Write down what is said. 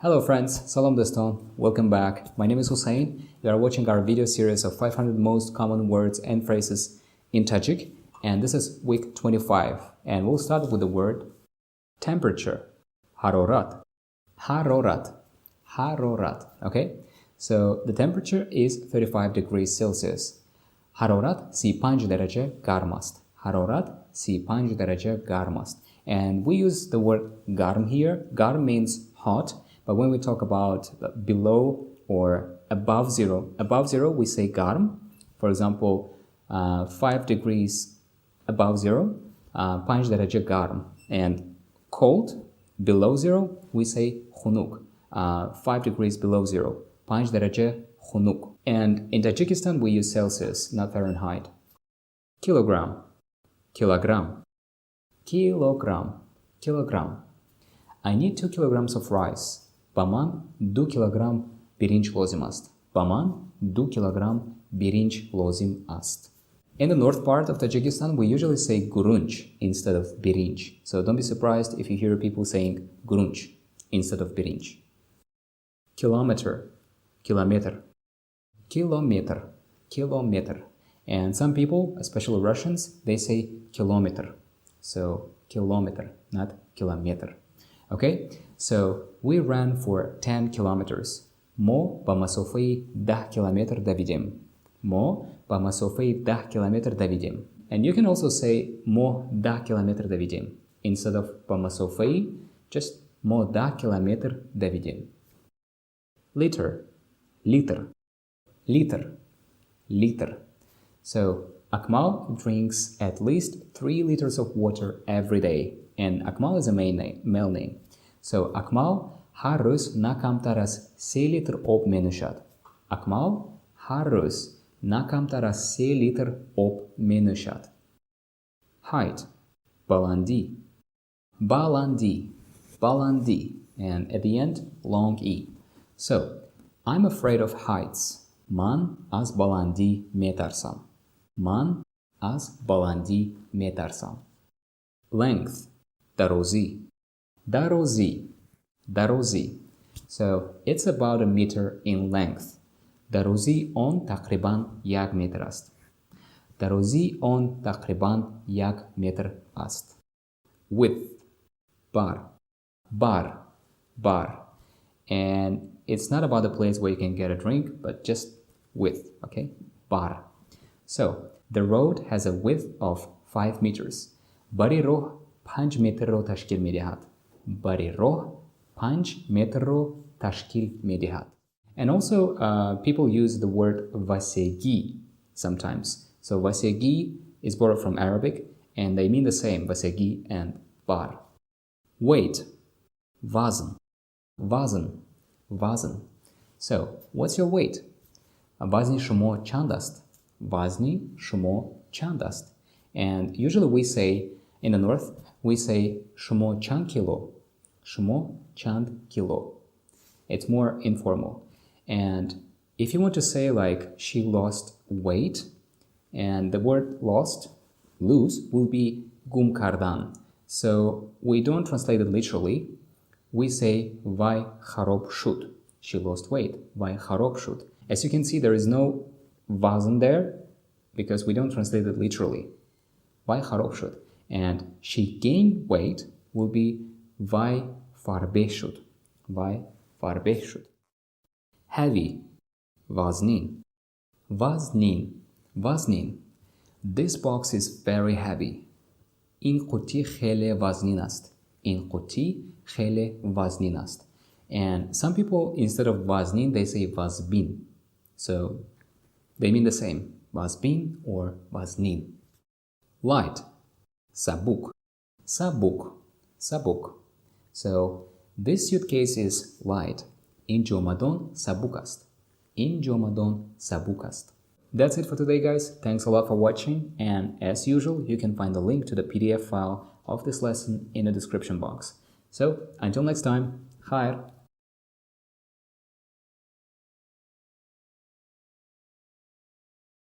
Hello friends, Салом дӯстон, welcome back. My name is Hussein. You are watching our video series of 500 most common words and phrases in Tajik, and this is week 25. And we'll start with the word temperature, ҳарорат, ҳарорат, ҳарорат. Okay, so the temperature is 35 degrees Celsius. Ҳарорат 35 дараҷа гарм аст. Ҳарорат 35 дараҷа гарм аст. And we use the word гарм here. Гарм means hot, but when we talk about below or above zero, we say гарм. For example, 5 degrees above zero, 5 дараҷа гарм. And cold, below zero, we say хунук. 5 degrees below zero, 5 дараҷа хунук. And in Tajikistan, we use Celsius, not Fahrenheit. Kilogram, килограмм, килограмм, килограмм. I need 2 kilograms of rice. Ба ман 2 килограмм биринҷ лозим аст. Ба ман 2 килограмм биринҷ лозим аст. In the north part of Tajikistan, we usually say гурунҷ instead of биринҷ. So don't be surprised if you hear people saying гурунҷ instead of биринҷ. Kilometer, километр, километр, километр. And some people, especially Russians, they say километр. So километр, not километр. Okay, so we ran for 10 kilometers. Мо ба масофаи 10 километр давидем. Мо ба масофаи 10 километр давидем. And you can also say мо 10 километр давидем. Instead of ба масофаи, just мо 10 километр давидем. Liter, литр, литр, литр. So Akmal drinks at least 3 liters of water every day. And Akmal is a main name, male name. So Акмал ҳар рӯз на камтар аз 3 литр об менӯшад. Акмал ҳар рӯз на камтар аз 3 литр об менӯшад. Height, баландӣ, баландӣ, баландӣ. And at the end, long E. So, I'm afraid of heights. Ман аз баландӣ метарсам. Ман аз баландӣ метарсам. Length, дарозӣ, дарозӣ, дарозӣ. So, it's about a meter in length. Дарозии он тақрибан 1 метр аст. Дарозии он тақрибан 1 метр аст. Width, бар, бар, бар. And it's not about the place where you can get a drink, but just width, okay? Бар. So, the road has a width of 5 meters. Бари роҳ 5 метрро ташкил медиҳад. Бари роҳ 5 метрро ташкил медиҳад. And also, people use the word васегӣ sometimes. So, васегӣ is borrowed from Arabic, and they mean the same, васегӣ and бар. Weight, вазн, вазн, вазн. So, what's your weight? Вазни шумо чанд аст? Вазни шумо чанд аст? And usually we say, in the north, we say шумо чанд кило? Шумо чанд кило? It's more informal. And if you want to say, like, she lost weight, and the word lost, lose, will be гум кардан. So we don't translate it literally. We say вай хароб шуд. She lost weight. Вай хароб шуд. As you can see, there is no вазн there because we don't translate it literally. Вай хароб шуд. And she gained weight will be вай фарбеҳ шуд. Вай фарбеҳ шуд. Heavy, вазнин, вазнин, вазнин. This box is very heavy. Ин қуттӣ хеле вазнин аст. Ин қуттӣ хеле вазнин аст. And some people, instead of вазнин, they say вазбин. So they mean the same, вазбин or вазнин. Light, сабук, сабук, сабук. So this suitcase is light. Ин ҷомадон сабук аст. Ин ҷомадон сабук аст. That's it for today, guys. Thanks a lot for watching, and as usual, you can find the link to the PDF file of this lesson in the description box. So, until next time, хайр!